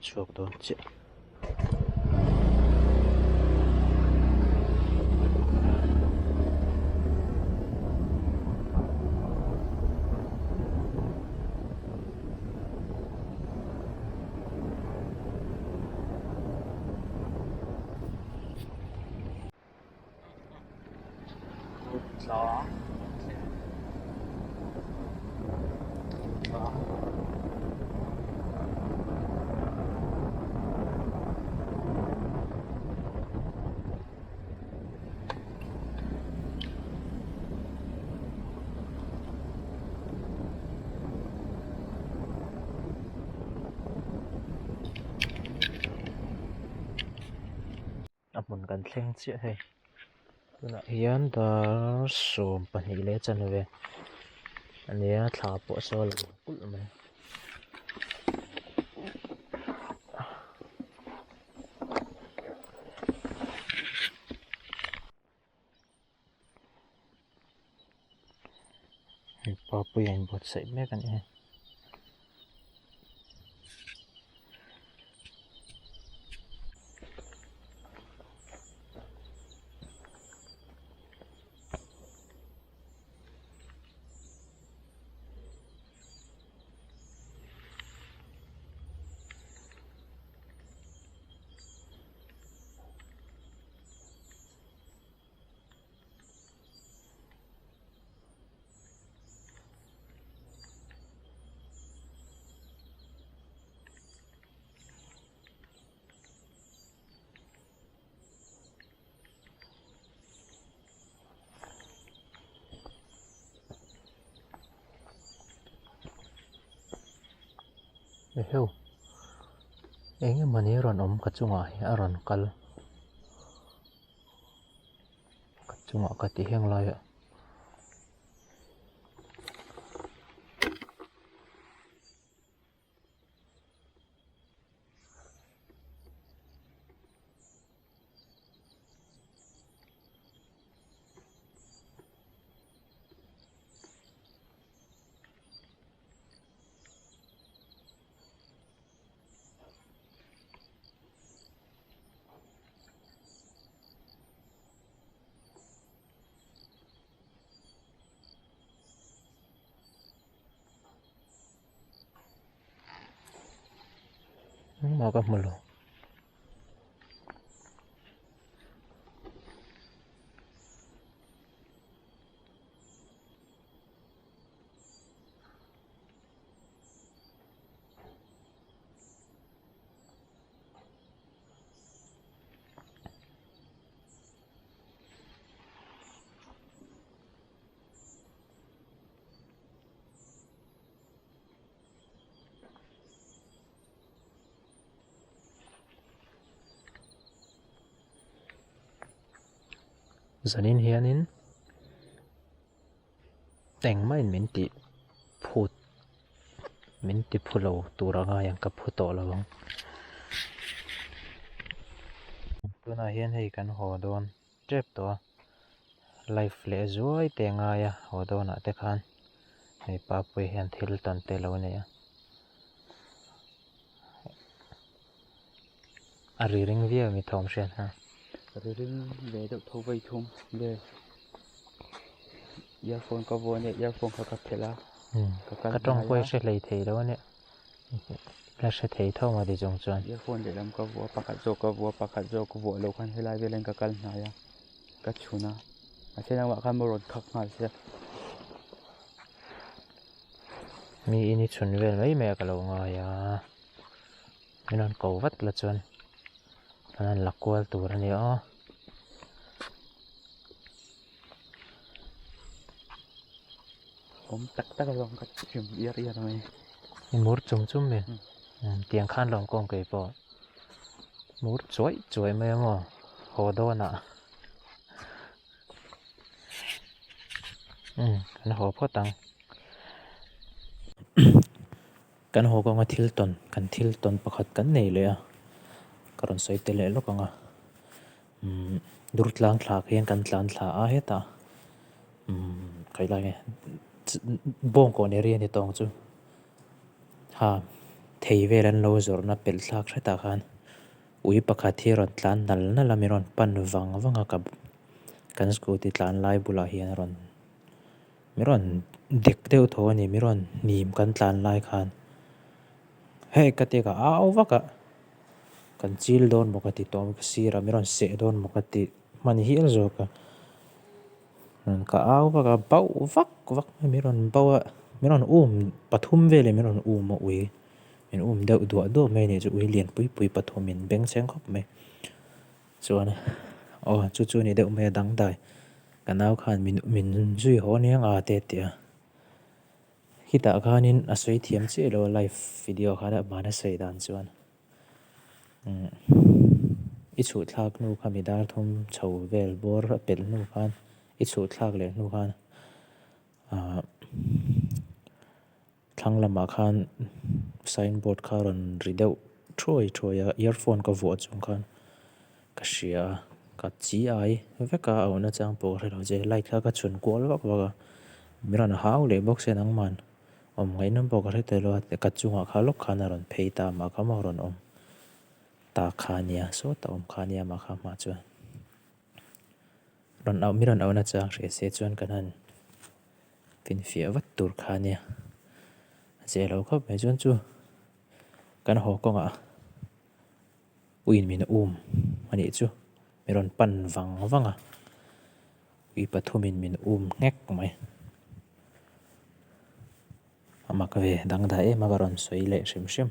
Chhuak dawn chiah. Tlang tlang A hmun kan thleng chiah hei tunah hian dar 12 leh chanve a nia thla pawh a sawi lo kulh mai. Mipa pui a inbuatsaih mek a ni hei. Eheu eng emawni rawn awm ka chungah hi a rawn kal. Ka chungah ka ti heng laiah. Engmah ka hmu lo. Zanin hianin engmah in min tih phut min ti phu lo tur a ngai ang ka phu tawh lo ang tunah hian hei kan haw dawn tep tawh a live leh zuai te a ngai a haw dawnah te khan hei papui hian thil tawn te a lo nei a a ri ring viau a mi thawm hriat kha. Ri ring ve deuh tho vawi thum vel earphone ka vuah ania earphone kha ka phelh a ka kal ka tawng hnai pawh a i hre hlei thei lo ania la hre thei tho maw ti chung chuan earphone lehlam ka vuah a pakhat zawk ka vuah a pakhat zawk ka vuah loh khan helai velah hian ka kal hnai a ka chhun a mahse nangmah khan maw rawn khak nghal sia. Mi in i chhun vel mai mai a ka lo ngai a min rawn ko vat la chuan an han la kual tur a ni aw. Awm tak tak alawm ka chim iar iar mai. I mur chum chum mai tiang khan lawm kawng kei pawh mur chuai chuai mai ang aw haw dawnah umm kan haw phawt ang. Kan haw kawnga thil tawn kan thil tawn pakhat kan nei leh a ka rawn sawi tel leh lawk ang a. Umm dur tlang thla khian kan tlan thla a hetah umm khawi lai nge bawngkawn area ni tawng chu ha. Thei vel an lo zawrhna pelh thlak hretah khan ui pakhat hi a rawn tlan nal nal a, min rawn pan vang vang a ka kan scooty tlan lai bulah hian a rawn min rawn dek deuh tho a ni min rawn hnim kan tlan lai khan hei ka tia ka au vak a kan chil dawn maw ka ti tawh a ka sirah min rawn seh dawn maw ka ti hman hial zawk a. Rawn ka au vak a, bauh vak vak mai min rawn bauh a, min rawn um pathum velin min rawn um a ui, min um deuh duah duah mai a nih chu ui lian pui pui pathum in beng cheng khawp mai. Chuan aw chu chu a ni deuh mai a dangdai ka nau khan min min zui haw aniang a te a ti a, khitah khanin a sawi thiam chiah lo a live video khan a hmana sawi dan chuan. I chhuh thlak hnu kha mi dar thum chho vel bawr a pelh hnu khan i chhuh thlak leh hnu khan ahh thlang lamah khan sign board kha a rawn ri deuh thuai thuai a earphone ka vuah chung khan ka hria a ka chi ai vek a a awmna chang pawh ka hre lo che light kha ka chhun kual vak vak a mi rawn hau leh bawk sia nangman. Awm ngaihnawm pawh ka hre tel lo a, ka chungah kha lawk khan a rawn phei ta mah kha maw rawn awm ta kha nia, sawta awm kha nia mah kha hma chuan rawn auh mi rawn auhna chang hria se chuan kan han finfiah vat tur kha nia, a zia lo khawp mai chuan chu kan haw kawngah uiin min um a nih chu mi rawn pan vang vang a. Ui pathumin min um nghek mai. A mak ve dangdai em a ka rawn sawi leh hrim hrim.